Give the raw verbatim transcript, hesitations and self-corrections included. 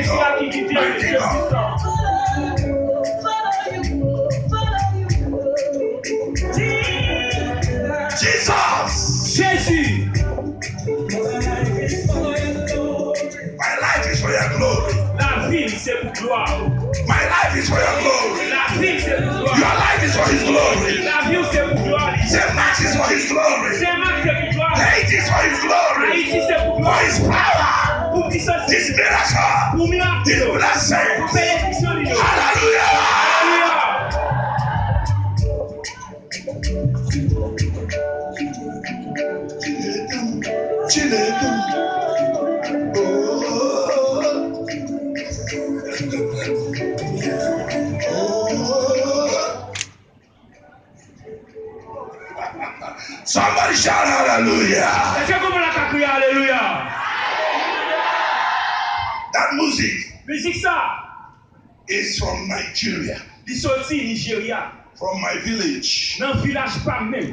Sila ki kite Jezi tan. Jesus! Jezi! My life is for your glory. Lavi m se pou glwa ou. My life is for your glory. Lavi m se pou glwa ou. Your life is for his glory. Lavi w se pou glwa li. Saint Mark is for his glory. Sen Mak se pou glwa li. Haiti is for his glory. Ayiti se pou glwa li. For his power. Pou pisans li. His miracle. Pou mirak li yo. His blessing. Pou benediksyon li yo. Hallelujah. Alelouya. Somebody shout hallelujah. Èske konprann la ka kriye alelouya? That music. Mizik sa. Is from Nigeria. Li soti Nijerya. From my village. Nan vilaj pa m menm.